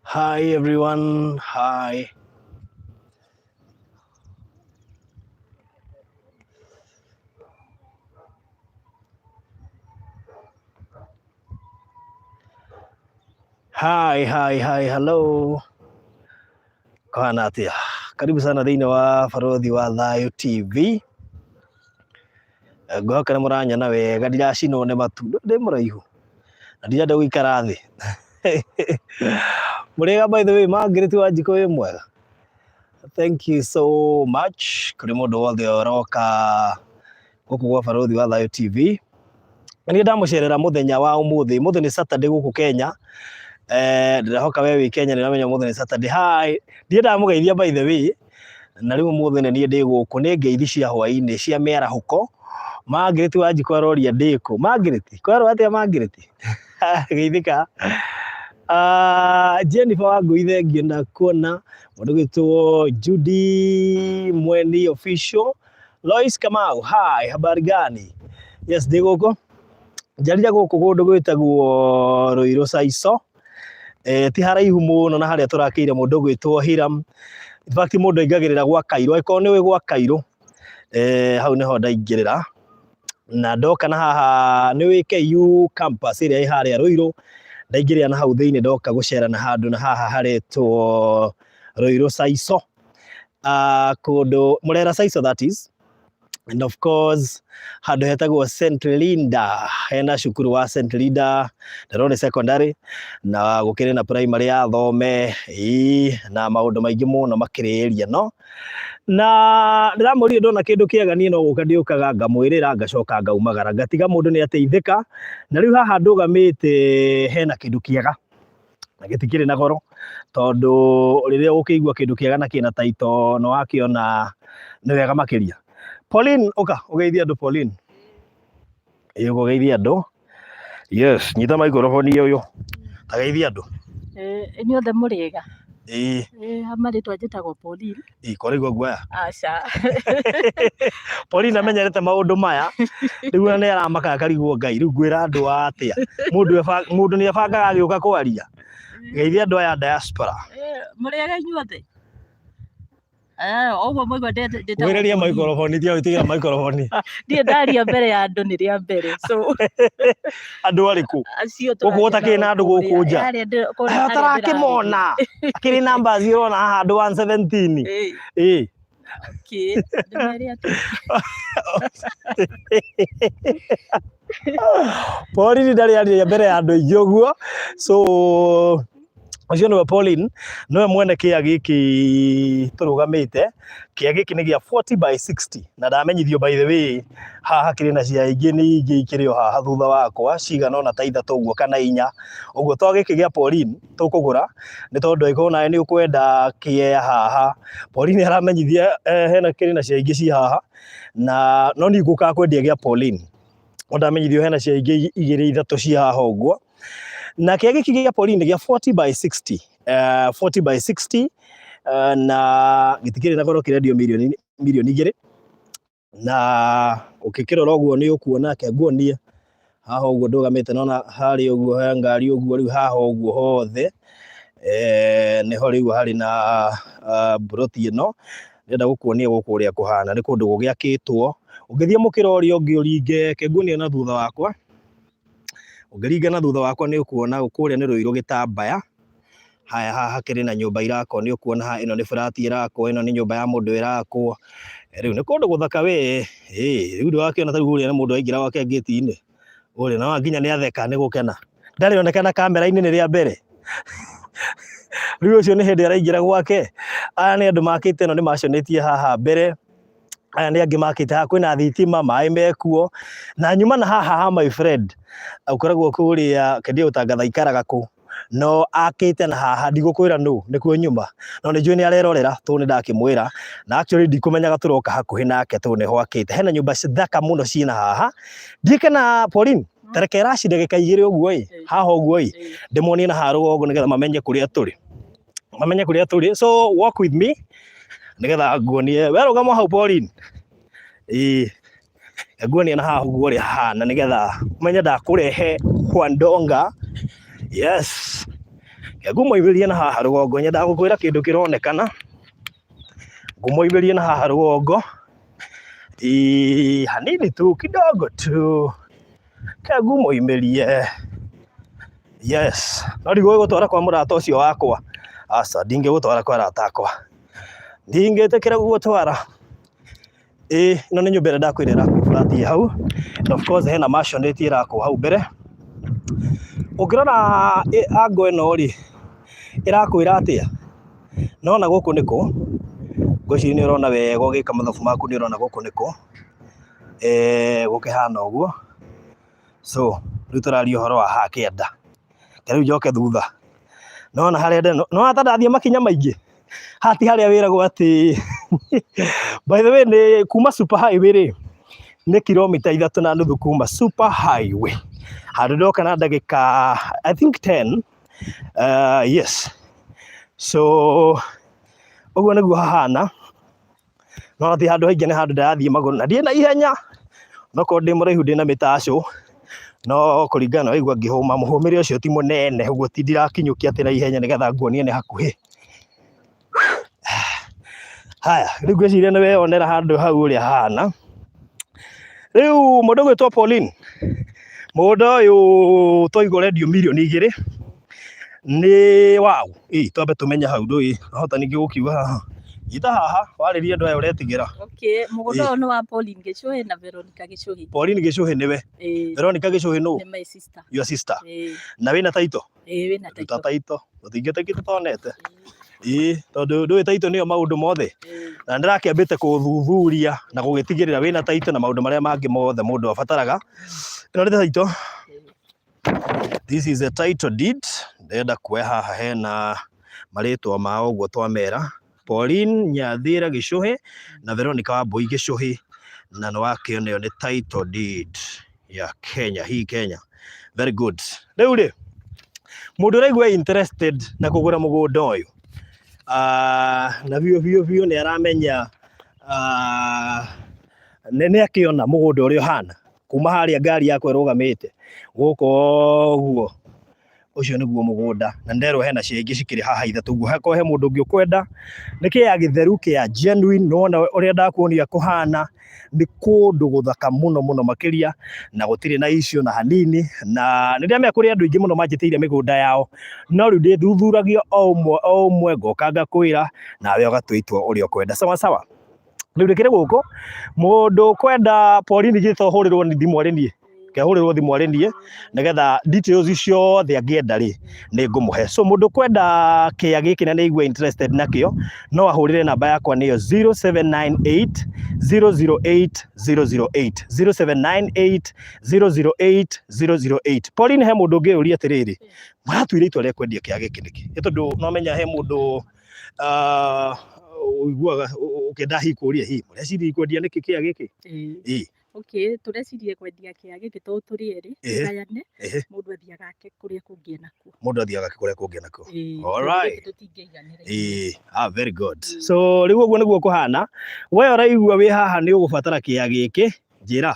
Hi everyone. Hi. Hi, hi, hi, hello. Kũhana atĩa? Karibu sana thĩinĩ wa Barothi wa Thayũ TV. Ngũhoka nĩ mũranyona wega ndiracinwo nĩ matu. Ndĩ mũraihu na ndirenda gũikara thĩ. Mũrĩega by the way, Margaret Wanjikũ wĩ mwega? Thank you so much kũrĩ mũndũ wothe ũroka gũkũ gwa Barũthi wa Thayũ TV. Na niĩ ndamũcerera mũthenya wa ũmũthĩ, ũmũthĩ nĩ Saturday gũkũ Kenya. Eh, ndĩrehoka we wĩ Kenya nĩ ũramenya ũmũthĩ nĩ Saturday. Hi, ndirĩ ndamũgeithia by the way. Na rĩu ũmũthĩ nĩ niĩ ndĩ gũkũ, nĩ ngeithi cia hwaĩ-inĩ cia mĩarahũko. Margaret Wanjikũ aroria ndĩ kũ. Margaret, kwerwo atĩa Margaret? Geithĩka. Ah, Jennifer Wangui thengiũ na kuona mũndũ gwĩtwo Judy Mweni official. Lois Kamau, hi, habari gani? Yes, ndĩ gũkũ. Njarire gũkũ kũndũ gwĩtagwo Ruiru Saico. Eh, ti haraihu mũno na harĩa tũrakĩire mũndũ ũgwĩtwo Hiram. In fact mũndũ aingagĩrĩra gwa Kairũ, angĩkorwo nĩ ũĩ gwa Kairũ, eh, hau nĩho ndaingĩrĩra. Na ndoka na haha nĩ ũĩ KU campus ĩrĩa ĩ harĩa Ruiru, ndaingĩrĩra na hau thĩinĩ ndoka gũcera na handũ na haha haretwo Ruiru Saico. Ah, kũndũ Murera Saico that is. And of course handũ hetagwo St Linda, hena cukuru wa St Linda ndĩrona nĩ secondary na gũkĩrĩ na primary ya thome ĩĩ, na maũndũ maingĩ mũno makĩrĩ area ĩno. Na ndĩramũrire ndona kĩndũ kĩega niĩ no gũka ndĩũkaga ngamwĩrĩra ngacoka ngaumagara ngatiga mũndũ nĩ ateithĩka. Na rĩu haha ndũgamĩte hena kĩndũ kĩega na gĩtikĩrĩ na goro tondũ rĩrĩa ũkĩigua kĩndũ kĩega na kĩna title nĩ wakĩona nĩ wega makĩria. Pauline ũka ũgeithie andũ Pauline. Ĩĩ ũka ũgeithie andũ. Yes, nyita microphone ũyũ. Ta geithia andũ. Inyuothe mũrĩega? Ĩĩ. Ha marĩtwa njĩtagwo Pauline. Ĩĩ ko ũraigua guoya? Aca. Pauline amenyerete maũndũ maya rĩu ona nĩ aramaka akarigwo Ngai rĩu ngwĩra andũ atĩa mũndũ mũndũ nĩ ebangaga agĩũka kwaria. Geithia andũ aya a diaspora. Mũrĩega inyuothe? Ũguo mwaigua njĩtagwo Wĩrĩrie microphone tiga gwĩtigĩra microphone. Ndirĩ ndaria mbere ya andũ nĩ rĩa mbere so Andũ arĩkũ? Acio Gũkũ gũtakĩrĩ na andũ gũkũ nja. Aya ũtarakĩmona. Akĩrĩ numbers ũrona haha andũ 117. Ĩĩ. Okay. Ndĩmere atĩa? Pauline ndarĩ aria mbere ya andũ aingĩ ũguo so ũcio nĩwe Pauline nĩwe mwene kĩa gĩkĩ tũrũgamĩte. Kĩa gĩkĩ nĩ gĩa 40 by 60 na ndamenyithio by the way haha hakĩrĩ na cia ingĩ nĩ ingĩ ikĩrĩ o haha thutha wakwa cigana ũna ta ithatũ ũguo kana inya. Ũguo to gĩkĩ gĩa Pauline tũkũgũra nĩ tondũ angĩkorwo nawe nĩ ũkwenda kĩea haha, Pauline aramenyithia hena kĩrĩ na cia ingĩ ci haha na no niĩ ngũkaga kwendia gĩa Pauline. No ndamenyithio hena cia ingĩ igĩrĩ ithatũ ci haha ũguo. Na kĩa gĩkĩ gĩa Pauline nĩ gĩa 40 by 60, 40 by 60 na gĩtikĩrĩ na goro kĩrendio mirioni mirioni igĩrĩ. Na ũkĩkĩrora ũguo nĩ ũkuona, reke nguonie haha ũguo ndũgamĩte nona harĩa ũguo he ngari ũguo rĩu haha ũguo hothe nĩho rĩu harĩ na mburoti ĩno. Ndĩrenda gũkuonia gũkũ ũrĩa kũhana, nĩ kũndũ gũgĩakĩtwo. Ũngĩthiĩ mũkĩra ũrĩa ũngĩ ũringe, reke nguonie na thutha wakwa. Ũngĩringa na thutha wakwa nĩ ũkuona kũrĩa nĩ Ruiru Gĩtambaya. Haya haha hakĩrĩ na nyũmba irakwo nĩ ũkuona haha ĩno nĩ flat ĩrakwo, ĩno nĩ nyũmba ya mũndũ ĩrakwo. Rĩu nĩ kũndũ gũthaka we, ĩĩ rĩu ndũrakĩona ta rĩu ũrĩa nĩ mũndũ aingĩra gwake ngĩti-inĩ. Ũrĩa no nginya nĩ atheka nĩ gũkena. Ndarĩ onekana kamera-inĩ nĩ rĩa mbere. Rĩu ũcio nĩ hĩndĩ araingĩra gwake. Aya nĩ andũ makĩte ĩno nĩ maconĩtie haha mbere. Aya nĩ angĩ makĩte haha kwĩna thitima, maĩ mekuo. Na nyuma na haha ha my friend, ũkoragwo kũrĩa, reke ndige gũtangatha aikaraga kũ, no akĩte na haha ndigũkwĩra nũ, nĩkuo nyuma. No nĩ njũĩ nĩ arerorera tondũ nĩ ndakĩmwĩra. Na actually ndikũmenyaga tũroka hakuhĩ nake tondũ nĩho akĩte. Hena nyũmba thaka mũno ciĩna haha. Ndiũĩ kana Pauline, Tareke raci ndagĩka 2 ũguo ĩ, haha ũguo ĩ, ndĩmonie na haha rũgongo nĩgetha mamenye kũrĩa tũrĩ. Mamenye kũrĩa tũrĩ. So walk with me nĩgetha nguonie. We rũgama hau Pauline. Ĩĩ. Nguonie na haha ũguo ũrĩa hahana nĩgetha ũmenye ndakũrehe kwa ndonga. Yes. Ngũmoimĩrie na haha rũgongo, nyendaga gũkwĩra kĩndũ kĩronekana. Ngũmoimĩrie na haha rũgongo. Ĩĩ, hanini tu, kidogo tu. Reke ngũmoimĩrie. Yes. No ndigũgũtwara kwa mũrata ũcio wakwa. Aca, ndingĩgũtwara kwa arata akwa. Ndingĩtĩkĩra gũgũtwara. Ĩĩ, ĩno nĩ nyũmba ĩrĩa ndakwĩra ĩrakwo flat ĩ hau. And of course hena maisonette ĩrakwo hau mbere. Ũngĩrora angle ĩno rĩ, ĩrakwĩra atĩa? Nĩwona gũkũ nĩ kũ? Ngwĩciria nĩ ũrona wega ũgĩka mathabu maku nĩ ũrona gũkũ nĩ kũ. Gũkĩhana ũguo. So, rĩu tũraria ũhoro wa haha kĩanda. Ta rĩu njoke thutha. Nĩwona harĩa ndĩ, nĩwona ta ndathiĩ makinya maingĩ? Haha ti harĩa wĩragwo atĩ by the way nĩ kuma super highway rĩ, nĩ kilomita 3.5 kuma super highway. Handũ ndoka na ndagĩka I think 10. Yes. So, ũguo nĩguo hahana. No ti handũ haingĩ, nĩ handũ ndĩrathiĩ magũrũ na ndirĩ na ihenya. Nokorwo ndĩ mũraihu ndĩna mĩtacũ, no kũringana na waigua ngĩhũma, mũhũmĩre ũcio ti mũnene ũguo ti ndirakinyũkia atĩ na ihenya nĩgetha nguonie nĩ hakuhĩ. Haya, rĩu ngwĩciria nĩ weyonera handũ hau ũrĩa hahana. Rĩu mũndũ ũgwĩtwo Pauline, mũgũnda ũyũ twaigua ũrendio mirioni 2 nĩ waũ? Ĩ, twambe tũmenye hau ndũĩ, wahota ningĩ gũkiuga haha. Nyita haha, warĩrie andũ aya ũretigĩra. Okay, mũgũnda ũyũ nĩ wa Pauline Gĩchũhĩ na Veronica Gĩchũhĩ. Pauline Gĩchũhĩ nĩwe. Ĩĩ. Veronica Gĩchũhĩ nũ? Nĩ my sister. Your sister. Ĩĩ. Na wĩna title? Ĩĩ, wĩna Ruta title. title. Tũtingĩte tũtonete. Ĩĩ, tondũ ndũĩ title nĩyo maũndũ mothe. Na ndĩrakĩambĩte kũthuthuria na gũgĩtigĩrĩra wĩna title na maũndũ marĩa mangĩ mothe mũndũ abataraga. Ĩno nĩ title. This is a title deed. Ndĩrenda kuoya haha hena marĩtwa mao ũguo twamera. Pauline Nyathira Gĩchũhĩ na Veronica Wambui Gĩchũhĩ. Na nĩ wakĩona ĩyo nĩ title deed ya Kenya, hii Kenya. Very good. Rĩu rĩ, mũndũ ũraigua interested na kũgũra mũgũnda ũyũ, na biũ biũ biũ nĩ aramenya, nĩ akĩona mũgũnda ũrĩa ũhana kuma harĩa ngari yakwa ĩrũgamĩte gũkũ ũguo, ũcio nĩguo mũgũnda. Na nĩnderwo hena cia ingĩ cikĩrĩ haha ithatũ ũguo, hakorwo he mũndũ ũngĩ ũkwenda, nĩ kĩea gĩtheru kĩa genuine, nĩwona ũrĩa ndakuonia kũhana, nĩ kũndũ gũthaka mũno mũno makĩria, na gũtirĩ na issue ona hanini, na nĩ ndĩramenya kũrĩ andũ aingĩ mũno manjĩtĩire mĩgũnda yao, no rĩu ndĩthuthuragia o ũmwe o ũmwe, ngoka ngakwĩra, nawe ũgatua itua ũrĩa ũkwenda, sawa sawa. Rĩu ndĩkĩrĩ gũkũ, mũndũ ũkwenda Pauline githĩ to ũhũrĩrwo thimũ arĩ niĩ, kehũrĩrwo thimũ arĩ niĩ, nĩgetha details ciothe angĩenda rĩ, nĩ ngũmũhe. So mũndũ ũkwenda kĩea gĩkĩ na nĩ aigua interested nakĩo, no ahũrĩre namba yakwa nĩyo 0798 008 008, 0798 008 008. Pauline, he mũndũ ũngĩyũria atĩrĩrĩ, mũratuire itua rĩa kwendia kĩea gĩkĩ nĩkĩ? Nĩ tondũ no menya he mũndũ ũiguaga ũkĩenda hihi kũria, hihi mũreciria kwendia nĩkĩ kĩea gĩkĩ? Ĩĩ. Okay, tũreciria kwendia kĩea gĩkĩ tondũ tũrĩ erĩ, tũgayane, mũndũ athiaga ake kũrĩa kũngĩ enakuo. Mũndũ athiaga ake kũrĩa kũngĩ enakuo. All right. Tũtingĩiganĩra. Ĩĩ, ah, very good. So rĩu ũguo nĩguo kũhana. We ũraigua wĩ haha nĩ ũgũbatara kĩea gĩkĩ, njĩra.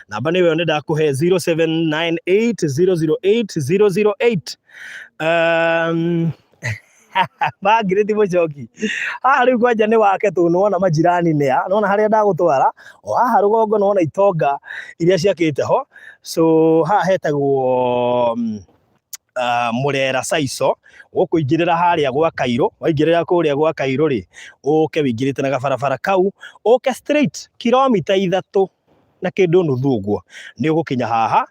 Namba nĩ ĩyo nĩ ndakũhe 0798 008 008. Margaret Mũchoki haha rĩu kwanja nĩ wake tũ nĩwona majirani nĩ a nĩwona harĩa ndagũtwara o haha rũgongo nĩwona itonga iria ciakĩte ho. So haha hetagwo Mũrera Saico, ũkũingĩrĩra harĩa gwa Kairũ, waingĩrĩra kũrĩa gwa Kairũ rĩ, ũke wĩingĩrĩte na gabarabara kau, ũke straight kilomita 3 na kĩndũ nuthu ũguo, nĩ ũgũkinya haha,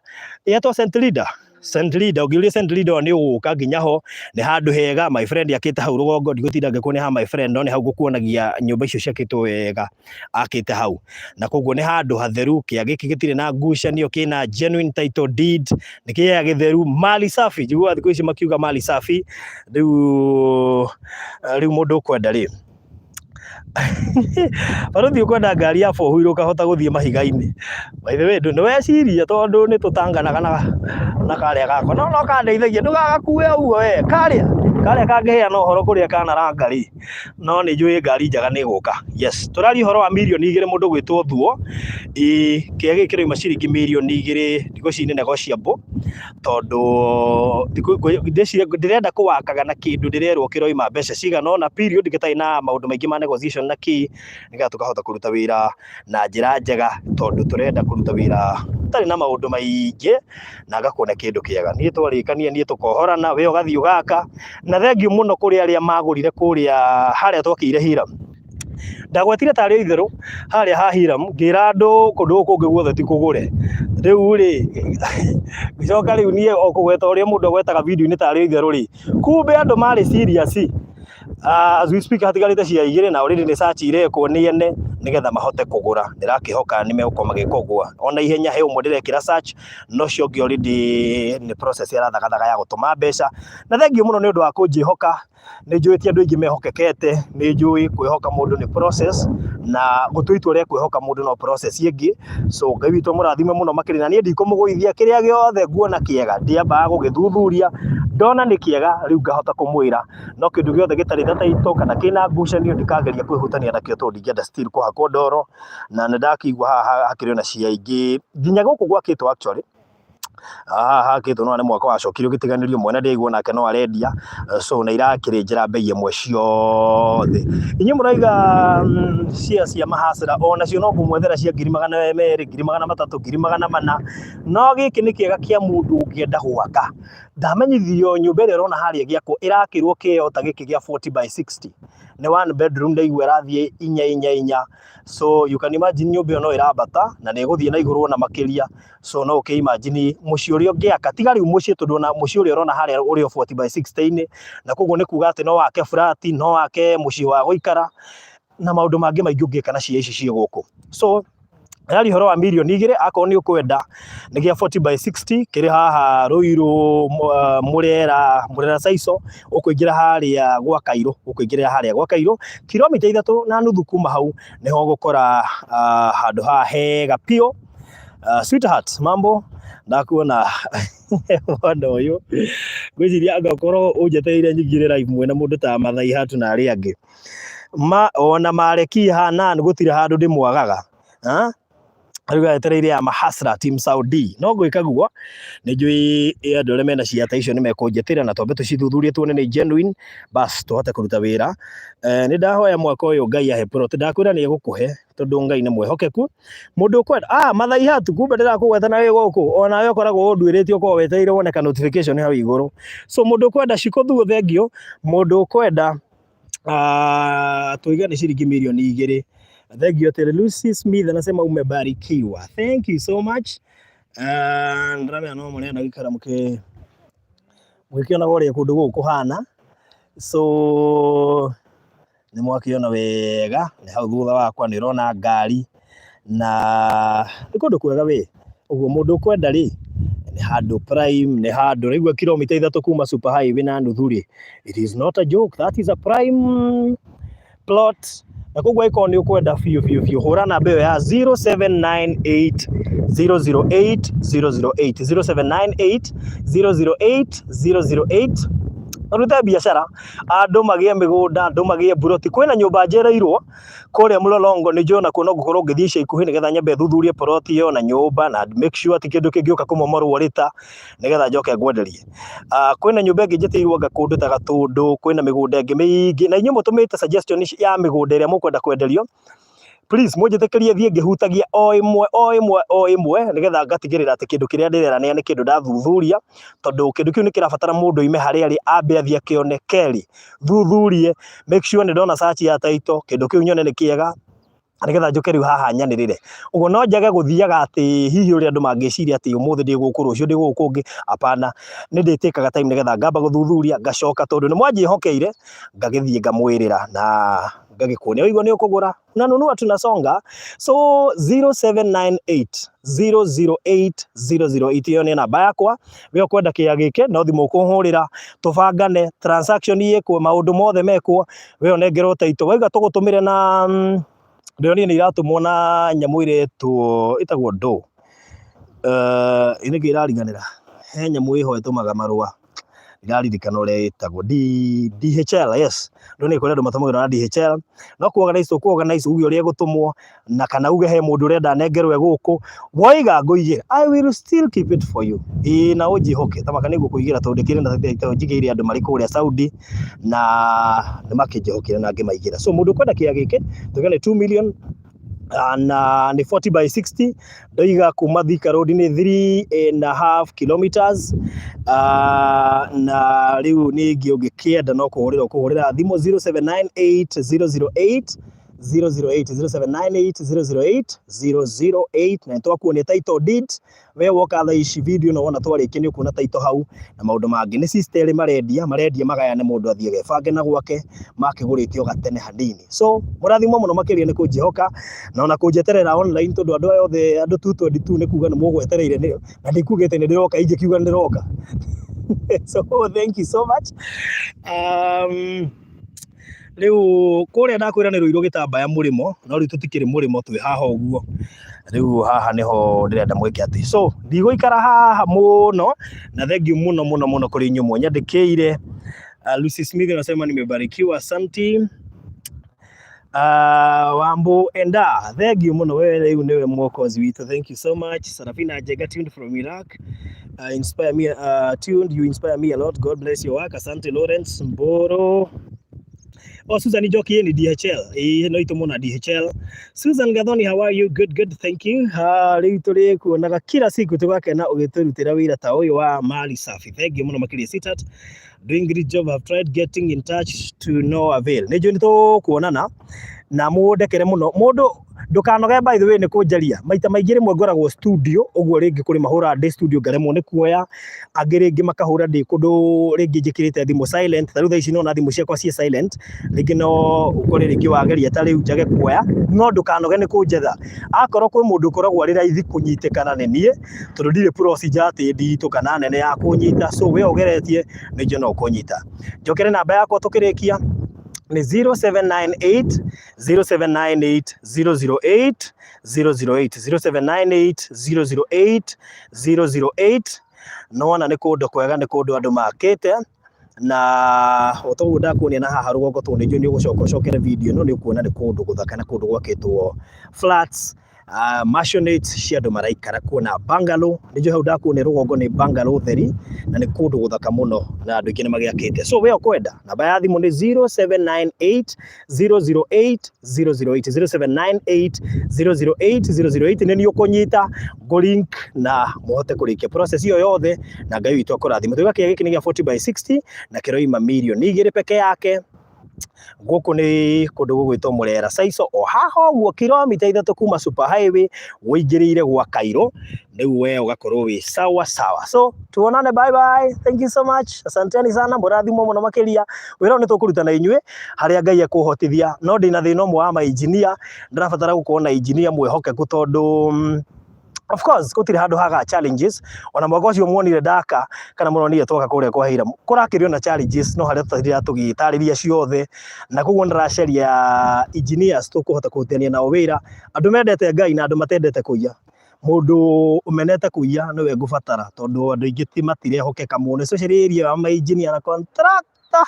ĩhetwo St. Leader. St. Leader, ũngĩũria St. Leader nĩ ũgũka nginya ho, nĩ handũ hega, my friend akĩte hau rũgongo, ndigũtinda ngĩkuonia ha my friend, no nĩ hau ngũkuonagia nyũmba icio ciakĩtwo wega, akĩte hau. Na koguo nĩ handũ hatheru, kĩa gĩkĩ gĩtirĩ na ngucanio, kĩna genuine title deed, nĩ kĩea gĩtheru, mali safi, njiguaga thikũ ici makiuga mali safi, rĩu mũndũ ũkwenda rĩ, Barũthi ũkwenda ngari ya four wheel ũkahota gũthiĩ mahiga-inĩ. By the way, nĩ weciria tondũ nĩ tũtanganaga na karĩa gakwa. No no kandeithagia, ndũgagakue ũguo we. Karĩa, karĩa kangĩheana ũhoro kũrĩa kanaranga rĩ, no nĩ njũĩ ngari njega nĩ ĩgũka. Yes, tũraria ũhoro wa mirioni 2 mũndũ gwĩtwo Thuo. Ĩĩ kĩrĩa gĩkĩ kĩrauma ciringi mirioni 2 ndigwĩciria nĩ negotiable tondũ ndĩreciria ndĩrenda kũwakaga na kĩndũ ndĩrerwo kĩroima mbeca cigana ũna period gĩtarĩ na maũndũ maingĩ ma negotiation na kĩ, nĩgetha tũkahota kũruta wĩra na njĩra njega tondũ tũrenda kũruta wĩra ũtarĩ na maũndũ maingĩ na ngakuona kĩndũ kĩega. Niĩ twarĩkania niĩ tũkohorana, we ũgathiĩ ũgaka. Na thengiũ mũno kũrĩ arĩa magũrire kũrĩa harĩa twakĩire Hiram. Ndagwetire tarĩ itherũ harĩa ha Hiram ngĩra andũ kũndũ gũkũ kũngĩ guothe ti kũgũre. Rĩu rĩ, ngĩcoka rĩu niĩ o kũgweta ũrĩa mũndũ agwetaga video-inĩ tarĩ itherũ rĩ, kumbe andũ marĩ serious. As we speak hatigarĩte cia igĩrĩ na already nĩ search irekwo nĩ ene nĩgetha mahote kũgũra. Ndĩrakĩhoka nĩ megũkorwo magĩkũgũa. Ona ihenya he ũmwe ndĩrekĩra search no ũcio ũngĩ already nĩ process arathagathaga ya gũtũma mbeca. Na thengiũ mũno nĩ ũndũ wa kũnjĩhoka. Nĩ njũĩ ti andũ aingĩ mehokekete, nĩ njũĩ kwĩhoka mũndũ nĩ process na gũtua itua rĩa kwĩhoka mũndũ no process ĩngĩ. So Ngai witũ amũrathime mũno makĩria na niĩ ndikũmũgũithia kĩrĩa gĩothe nguona kĩega ndiambaga gũgĩthuthuria, ndona nĩ kĩega rĩu ngahota kũmwĩra. No kĩndũ gĩothe gĩtarĩ na title kana kĩna ngucanio ndikageria kwĩhutania nakĩo tondũ ndingĩenda still kũhakwo ndoro. Na nĩ ndakĩigua haha hakĩrĩ ona cia ingĩ nginya gũkũ gwakĩtwo actually haha hakĩtwo no nĩ mwaka wacokire ũgĩtiganĩrio mwene ndĩraigua nake no arendia so na irakĩrĩ njĩra mbei ĩmwe ciothe. Inyuĩ mũraiga cia cia mahacĩra onacio no ngũmwethera cia 200,000, 300,000, 400,000 no gĩkĩ nĩ kĩega kĩa mũndũ ũngĩenda gwaka. Ndamenyithirio nyũmba ĩrĩa ũrona harĩa ĩgĩakwo ĩrakĩrwo kĩo ta gĩkĩ gĩa 40 by 60 nĩ one bedroom ndaigua ĩrathiĩ inya inya inya so you can imagine nyũmba ĩyo no ĩrambata na nĩ ĩgũthiĩ na igũrũ ona makĩria so no ũkĩ imagine mũciĩ ũrĩa ũngĩaka tiga rĩu mũciĩ tondũ ona mũciĩ ũrĩa ũrona harĩa ũrĩ o 40 by 60-inĩ na koguo nĩ kuga atĩ no wake flat no wake mũciĩ wa gũikara na maũndũ mangĩ maingĩ ũngĩka na cia ici ciĩ gũkũ. So Ndĩraria ũhoro wa mirioni 2 akorwo nĩ ũkwenda nĩ gĩa 40 by 60 kĩrĩ haha Ruiru Murera Murera Saico ũkũingĩra harĩa gwa Kairũ ũkũingĩrĩra harĩa gwa Kairũ kilomita 3.5 kuma hau nĩho ũgũkora handũ haha hega biũ. Sweetheart, mambo ndakuona mwena ũyũ ngwĩciria anga ũkorwo ũnjetereire nyingĩre live mwĩna mũndũ ta Mathai Hatu na arĩa angĩ ma ona mareki Hanan gũtirĩ handũ ndĩmwagaga. Rĩu etereire ya Mahasra Team Saudi no ngwĩka guo nĩ njũĩ andũ arĩa mena cia ta icio nĩ mekũnjĩtĩra na twambe tũcithuthurie tuone nĩ genuine bas tũhote kũruta wĩra. Nĩ ndahoya mwaka ũyũ Ngai ahe plot ndakwĩra nĩ egũkũhe tondũ Ngai nĩ mwĩhokeku. Mũndũ ũkwenda Mathai Hatu kumbe ndĩrakũgweta na wĩ gũkũ onawe ũkoragwo ũnduĩrĩtie ũkorwo wetereire wone ka notification hau igũrũ. So mũndũ ũkwenda Shiko Thuo thengiũ, mũndũ ũkwenda tuiga nĩ ciringi mirioni 2. Thengiũ atĩrĩ Lucy Smith anasema umebarikiwa. Thank you so much. Ndĩramenya no mũrenda gũikara mũgĩkĩonaga ũrĩa kũndũ gũkũ kũhana. So nĩ mwakĩona wega nĩ hau thutha wakwa nĩ ũrona ngari na nĩ kũndũ kwega we. Ũguo mũndũ ũkwenda rĩ nĩ handũ prime, nĩ handũ ũraigua kilomita 3 kuma super highway na nuthu rĩ, it is not a joke, that is a prime plot. Na koguo angĩkorwo nĩ ũkwenda biũ biũ biũ hũra namba ĩyo ya 0798 008 008 0798 008 008 ũrute biacara andũ magĩe mĩgũnda andũ magĩe mburoti. Kwĩna nyũmba njereirwo kũrĩa Mlolongo nĩ njũĩ onakuo no ngũkorwo ngĩthiĩ ica ikuhĩ nĩgetha nyambe thuthurie plot ĩyo na nyũmba na make sure ti kĩndũ kĩngĩũka kũmomorwo rĩta nĩgetha njoke ngwenderie. Kwĩna nyũmba ĩngĩ njĩtĩirwo anga kũndũ ta Gatũndũ, kwĩna mĩgũnda ĩngĩ mĩingĩ na inyuĩ mũtũmĩte suggestion ya mĩgũnda ĩrĩa mũkwenda kwenderio please mũnjĩtĩkĩrie thiĩ ngĩhutagia o ĩmwe o ĩmwe o ĩmwe nĩgetha ngatigĩrĩra atĩ kĩndũ kĩrĩa ndĩreranĩra nĩ kĩndũ ndathuthuria tondũ kĩndũ kĩu nĩ kĩrabatara mũndũ oime harĩa arĩ ambe athiĩ akĩone. Kerĩ, thuthurie make sure nĩ ndona search ya title kĩndũ kĩu nyone nĩ kĩega nĩgetha njũke rĩu haha nyanĩrĩre. Ũguo no njage gũthiaga atĩ hihi ũrĩa andũ mangĩciria atĩ ũmũthĩ ndĩ gũkũ rũciũ ndĩ gũkũ kũngĩ, hapana. Nĩ ndĩtĩkaga time nĩgetha ngamba gũthuthuria ngacoka tondũ nĩ mwanjĩhokeire ngagĩthiĩ ngamwĩrĩra na Ngagĩkuonia ũigua nĩ ũkũgũra, unanunua, tunasonga. So 0798 008 008, ĩyo nĩ namba yakwa. We ũkwenda kĩea gĩkĩ, no thimũ ũkũhũrĩra, tũbangane transaction ĩkwo, maũndũ mothe mekwo, we ũnengerwo title. Waiga tũgũtũmĩre na ndĩronire nĩ iratũmwo na nyamũ iretwo ĩtagwo ndũ nĩkĩ ĩrariganĩra, he nyamũ ĩho ĩtũmaga marũa, ndiraririkana ũrĩa ĩtagwo, DHL, yes. Ndũ nĩ kũrĩ andũ matũmagĩrwo na DHL, no ku organize, tũkũ organize, uge ũrĩa ĩgũtũmwo, na kana uge he mũndũ ũrenda anengerwe gũkũ, woiga ngũigĩre, I will still keep it for you. Ĩĩ, na ũnjĩhoke tamaka nĩ ngũkũigĩra, tondũ ndĩkĩrĩ na title njigĩire andũ marĩ kũrĩa Saudi na nĩ makĩnjĩhokire na ngĩmaigĩra. So mũndũ ũkwenda kĩea gĩkĩ, tuge nĩ 2 million na nĩ 40 by 60. Ndoiga kuma Thika Road nĩ 3.5 kilometers. Na rĩu ningĩ ũngĩkĩenda no kũhũrĩra, ũkũhũrĩra thimũ 0798 008 008, 0798 008 008, na nĩtwakuonia title deed. We woka thaa ici video no wona twarĩkia, nĩ ũkuona title hau na maũndũ mangĩ. Nĩ sister erĩ marendia magayane, mũndũ athiĩ agebange na gwake, makĩgũrĩte o gatene hanini. So mũrathimwo mũno makĩria nĩ kũnjĩhoka na ona kũnjeterera online, tondũ andũ aya othe, andũ 222, nĩ kuga nĩ mũgwetereire na ndikugĩte nĩ ndĩroka, ingĩkiuga nĩ ndĩroka. So thank you so much. Rĩu kũrĩa ndakwĩra nĩ Rũirũ gĩtambaya mũrĩmo, no rĩu tũtikĩrĩ mũrĩmo, twĩ haha ũguo. Rĩu haha nĩho ndĩrenda mwĩke atĩ, so ndigũikara haha mũno, na thank you mũno mũno mũno kũrĩ inyuĩ mwanyandĩkĩire. Lucy Smith anasema nimebarikiwa, asante. Wambu Enda, thank you mũno, wewe rĩu nĩwe mwokozi witũ, thank you so much. Sarafina Njega, tuned from Iraq. Inspire me, tuned, you inspire me a lot. God bless your work. Asante Lawrence Mboro. Oh, Susan Njoki, ni DHL. Eh, no itũmwo na DHL. Susan Gathoni, how are you? Good, good, thank you. Ha, rĩu tũrĩ kuonaga kila siku, tũgakena ũgĩtũrutĩra wĩra ta ũyũ wa mali safi. Thank you mũno makĩria. Sitat, doing great job. I've tried getting in touch to no avail. Nĩ njũĩ nĩ tũkuonana na mũndekere mũno. Mũndũ ndũkanoge, by the way, nĩ kũnjaria maita maingĩ. Rĩmwe ngoragwo studio ũguo, rĩngĩ kũrĩ mahũra ndĩ studio ngaremwo nĩ kuoya, angĩ rĩngĩ makahũra ndĩ kũndũ, rĩngĩ njĩkĩrĩte thimũ silent. Ta rĩu thaa ici nona thimũ ciakwa ciĩ silent, rĩngĩ no ũkore rĩngĩ wageria ta rĩu njage kuoya, no ndũkanoge nĩ kũnjetha. Akorwo kwĩ mũndũ ũkoragwo arĩ raithi kũnyitĩkana nĩ niĩ, tondũ ndirĩ procedure atĩ nditũ kana nene ya kũnyita. So we ũgeretie nĩ njũĩ no ũkũnyita. Njokere namba yakwa tũkĩrĩkia nĩ 0798 0798 008 008, 0798 008 008. Nona nĩ kũndũ kwega, nĩ kũndũ andũ makĩte, na o toguo ndakuonia na haha rũgongo, tondũ nĩ njũĩ nĩ ũgũcoka ũcokere video ĩno, nĩ ũkuona nĩ kũndũ gũthaka na kũndũ gwakĩtwo flats, mansionette cia andũ maraikara kuo na bungalow. Nĩ njũĩ hau ndakuonia rũgongo nĩ bungalow theri, na nĩ kũndũ gũthaka mũno na andũ aingĩ nĩ magĩakĩte. So we ũkwenda, namba ya thimũ nĩ 0798 008 008, 0798 008 008. Nĩ niĩ ũkũnyita ngũ-link na mũhote kũrĩkia process ĩyo yothe, na Ngai witũ akũrathime. Tuga kĩea gĩkĩ nĩ gĩa 40 by 60 na kĩroima mirioni 2 peke yake. Gũkũ nĩ kũndũ gũgwĩtwo Mũrera Saico, o haha ũguo kilomita 3 kuma super highway ũingĩrĩire gwa Cairo, rĩu we ũgakorwo wĩ sawa sawa. So tuonane, bye bye, thank you so much, asanteni sana, mũrathimwo mũno makĩria. Wĩra ũyũ nĩ tũkũruta na inyuĩ harĩa Ngai ekũhotithia, no ndĩna thĩna ũmwe wa mainjinia, ndĩrabatara gũkorwo na injinia mwĩhokeku, tondũ of course gũtirĩ handũ haga challenges. Ona mwaka ũcio muonire ndaka kana mũronire twaka kũrĩa kwa Hiram, kũrakĩrio na challenges, no harĩa tũtathiaga tũgĩtarĩria ciothe, na koguo ndĩracaria engineers tũkũhota kũrutithania nao wĩra, andũ mendete Ngai na andũ matendete kũiya. Mũndũ ũmenete kũiya nĩwe ngũbatara, tondũ andũ aingĩ ti matirehokeka mũno, especially area ya mainjinia na contractor,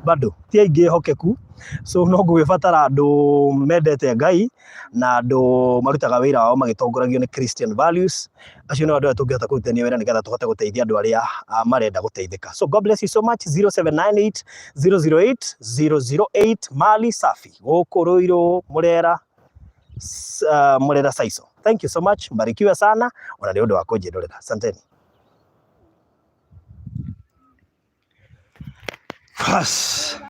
bado ti aingĩ ehokeku. So no ngũgĩbatara andũ mendete Ngai na andũ marutaga wĩra wao magĩtongoragio nĩ Christian values. Acio nĩo andũ arĩa tũngĩhota kũrutithania wĩra nĩgetha tũhote gũteithia andũ arĩa marenda gũteithĩka. So God bless you so much. 0798 008 008, mali safi, gũkũ Ruiru Mũrera, Mũrera Saico. Thank you so much, mbarikiwe sana ona nĩ ũndũ wa kũnjĩrorera, asanteni. Bas.